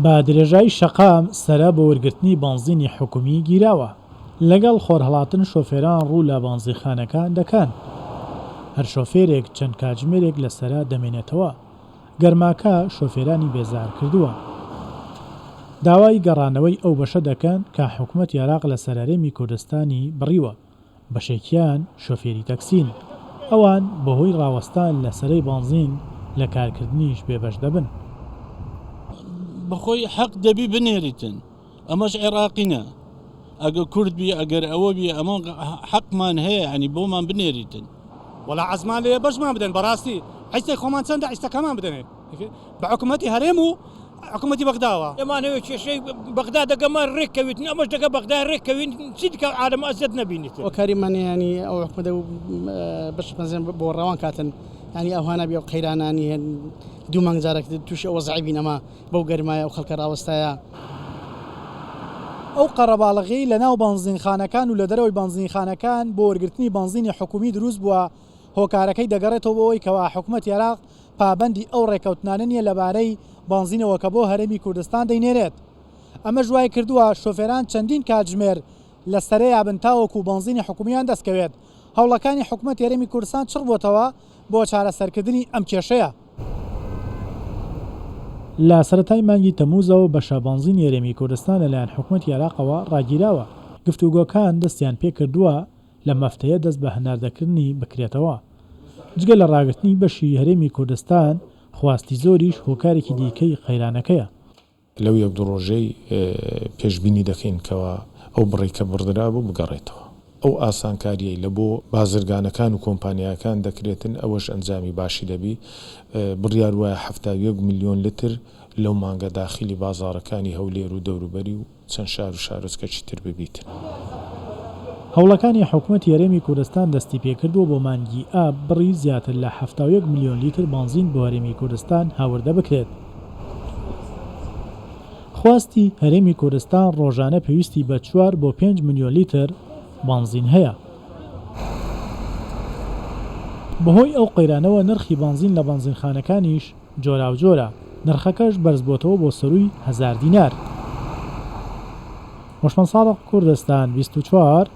بە درێژایی شەقام سەرە بۆ وەرگرتنی بەنزینی حکومی گیراوە. لەگەڵ خۆرهەڵاتن شۆفێران ڕوو لە بەنزینخانەکان دەکەن. هەر شۆفێرێک چەند کاتژمێرێک لە سەرە دەمێنێتەوە. گەرماکە شۆفێرانی بێزار کردووە. داوای گەڕانەوەی ئەو بەشە دەکەن کە حکومەتی عێراق لەسەر هەرێمی کوردستانی بڕیوە. بەشێکیان شۆفێری تەکسین، ئەوان بەهۆی ڕاوەستان لە سەرەی بەنزین لە کارکردنیش بێبەش دەبن. بەخۆی حەق دەبی بنێریتن ئەمەش عێراقینە ئەگە کورد بی ئەگەر ئەوە بی ئەمە حەقمان هەیە ینی بۆمان بنێریتن. وەڵا عەزمان لێیە بەشمان بدەن بەڕاستی عیسەی خۆمان چەندە عیسەکەمان بدەنێ بە حکومەتی هەرێم و حکومەتی بەغداوە. دەمانەوێت کێشەی بەغدا دەگەمان رێک کەویتن ئەمەش دەگە بەغدا رێک کەوین چی دیکە عالەم ئەزیەت نەبینیتن. هۆکاری مانێ یانی ئەو حکومەتە و بەش بەنزین بۆ ڕەوان کاتن یانی ئەوها نابی ئەو قەیرانانی هەن دوو مانگ جارێک تووشی ئەو وەزعە بین ئەمە بەو گەرمایە ئەو خەڵکە ڕاوەستایە. ئەو قەرەباڵغیەی لەناو بەنزینخانەکان و لە دەرەوەی بەنزینخانەکان بۆ وەرگرتنی بەنزینی حکومی دروست بووە، هۆکارەکەی دەگەڕێتەوە بۆ ئەوەی کەوا حکومەتی عێراق پابەندی ئەو ڕێککەوتنانە نییە لەبارەی بەنزینەوە کە بۆ هەرێمی کوردستان دەینێرێت. ئەمەش وایکردووە شۆفێران چەندین کاتژمێر لە سەرەیا بن تاوەکو بەنزینی حکومییان دەستکەوێت. هەوڵەکانی حکومەتی هەرێمی کوردستان چڕبووەتەوە بۆ چارەسەرکردنی ئەم کێشەیە. لە سەرەتای مانگی تەمووزەوە بەشە بەنزینی هەرێمی کوردستان لەلایەن حکومەتی عێراقەوە ڕاگیراوە، گفتوگۆکان دەستیان پێکردووە لەم هەفتەیە دەست بە هەناردەکردنی بکرێتەوە. جگە لە ڕاگرتنی بەشی هەرێمی کوردستان، خواستی زۆریش هۆکارێکی دیکەی قەیرانەکەیە. لەو یەک دوو ڕۆژەی پێشبینی دەکەین کەوا ئەو بڕەی کە بڕدرابوو بگەڕێتەوە. ئەو ئاسانکارییەی لە بۆ بازرگانەکان و کۆمپانیاکان دەکرێتن ئەوەش ئەنجامی باشی دەبی. بڕیار وایە 71 ملیۆن لتر لەو مانگە داخیلی بازاڕەکانی هەولێر و دەوروبەری و چەند شار و شارۆچکەکی تر ببیتن. هەوڵەکانی حکومەتی هەرێمی کوردستان دەستیپێکردووە بۆ مانگی ئاب بڕی زیاتر لە 71 ملیۆن لیتر بەنزین بۆ هەرێمی کوردستان هاوردە بکرێت. خواستی هەرێمی کوردستان ڕۆژانە پێویستی بە چوار بۆ پێنج ملیۆن لیتر بەنزین هەیە. بەهۆی ئەو قەیرانەوە نرخی بەنزین لە بەنزینخانەکانیش جۆراوجۆرە، نرخەکەش بەرزبۆتەوە بۆ سەرووی هەزار دینار. هۆشمەند سادق، کوردستان 24،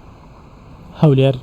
هەولێر.